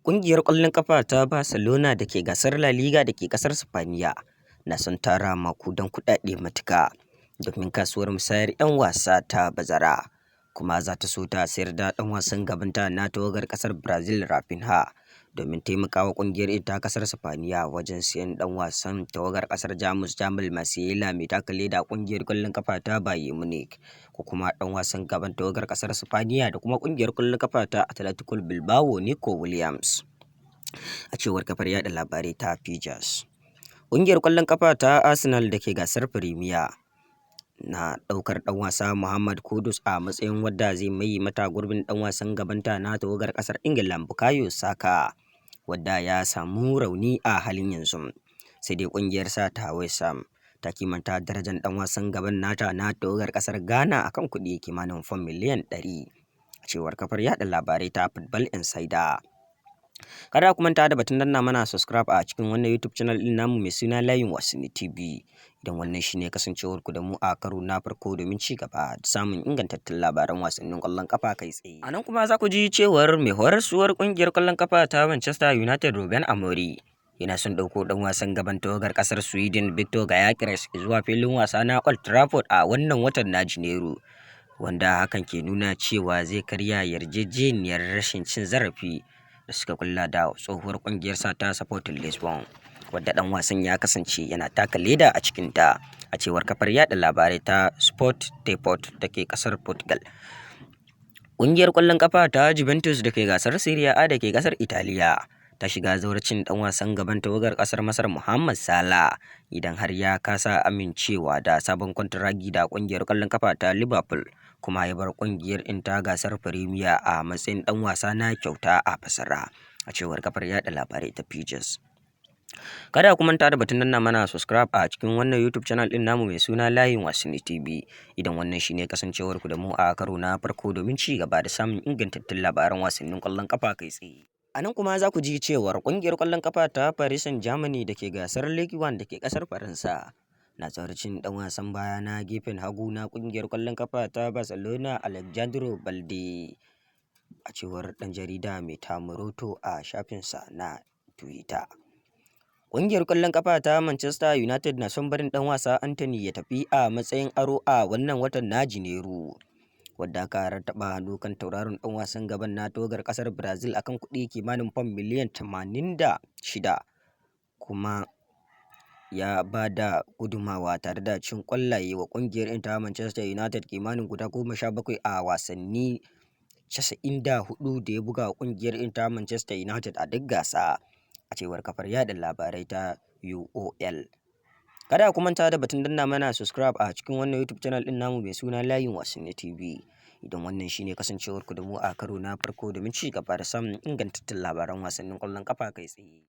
Ƙungiyar ƙwallon ƙafa ta Barcelona da ke gasar La Liga da ke ƙasar Sipaniya na son tara maƙudan kuɗaɗe matuƙa domin kasuwar musayar 'yan wasa ta bazara, kuma za ta so ta sayar da ɗan wasan gabanta na tawagar ƙasar Brazil Raphinha domin taimakawa ƙungiyar ta ƙasar Sipaniya wajen sayen ɗan wasan tawagar ƙasar Jamus Jamal Musiala mai taka leda a ƙungiyar ƙwallon ƙafa ta Bayern Munich, ko kuma ɗan wasan gaban tawagar ƙasar Sipaniya da kuma ƙungiyar ƙwallon ƙafa ta Athletic Bilbao Nico Williams, a cewar kafar yada labarai ta Fichajes. Ƙungiyar ƙwallon ƙafa ta Arsenal da ke gasar Premier na ɗaukar ɗan wasa Mohammed Kudus a matsayin wadda zai maye mata gurbin ɗan wasan gabanta na tawagar ƙasar Ingila Bukayo Saka, wadda ya samu rauni a halin yanzu. Sai dai ƙungiyarsa ta West Ham ta kimanta darajar ɗan wasan gaban nata na tawagar ƙasar Ghana akan kuɗi kimanin fam miliyan 100, a cewar kafar yada labarai ta Football Insider. Kada ku manta da batun danna mana subscribe a cikin wannan YouTube channel ɗin namu mai suna Layin Wasanni TV, idan wannan shine kasancewar ku da mu a karo na farko, domin ci gaba da samun ingantattun labaran wasannin ƙwallon ƙafa kai tsaye. A nan kuma za ku ji cewar mai horaswar ƙungiyar ƙwallon ƙafa ta Manchester United Ruben Amorim yana son ɗauko ɗan wasan gaban tawagar ƙasar Sweden Victor Gyökeres zuwa filin wasa na Old Trafford a wannan watan na Janairu, wanda hakan ke nuna cewa zai karya yarjejeniyar rashin cin zarafi da suka kulla da tsohuwar ƙungiyarsa ta Sporting Lisbon, wadda ɗan wasan ya kasance yana taka leda a cikinta, a cewar kafar yada labarai ta Sport Deport da ke ƙasar Portugal. Ƙungiyar ƙwallon ƙafa ta Juventus da ke gasar Serie A da ke ƙasar Italiya ta shiga zawarcin ɗan wasan gaban tawagar ƙasar Masar Mohamed Salah idan har ya kasa amincewa da sabon kwantiragi da ƙungiyar ƙwallon ƙafa ta Liverpool, kuma ya bar ƙungiyar ɗin ta gasar Premier a matsayin ɗan wasa na kyauta a bazara, a cewar kafar yada labarai ta Fichajes. Kada ku manta da batun danna mana subscribe a cikin wannan YouTube channel ɗin namu mai suna Layin Wasanni TV, idan wannan shine kasancewar ku da mu a karo na farko, domin ci gaba da samun ingantattun labaran wasannin ƙwallon ƙafa kai tsaye. A nan kuma za ku ji cewar ƙungiyar ƙwallon ƙafa ta Paris Saint-Germain da ke gasar Ligue 1 da ke ƙasar Faransa na zawarcin ɗan wasan baya na gefen hagu na ƙungiyar ƙwallon ƙafa ta Barcelona Alejandro Balde, a cewar ɗan jarida Metamuroto a shafinsa na Twitter. Ƙungiyar ƙwallon ƙafa ta Manchester United na son barin ɗan wasa Antony ya tafi a matsayin aro a wannan watan na Janairu, wadda aka rattaba hannu kan tauraron ɗan wasan gaban na tawagar ƙasar Brazil akan kuɗi kimanin fam miliyan 86, kuma ya ba da gudummawa tare da cin ƙwallaye wa ƙungiyar ta Manchester United kimanin guda 17 a wasanni 94 da ya buga wa ƙungiyar ta Manchester United a duk gasa, a cewar kafar yada labarai ta UOL. Kada ku manta da batun danna mana subscribe a cikin wannan YouTube channel ɗin namu mai suna Layin Wasanni TV, idan wannan shine kasancewar ku da mu a karo na farko, domin ci gaba da samun ingantattun labaran wasannin ƙwallon ƙafa kai tsaye.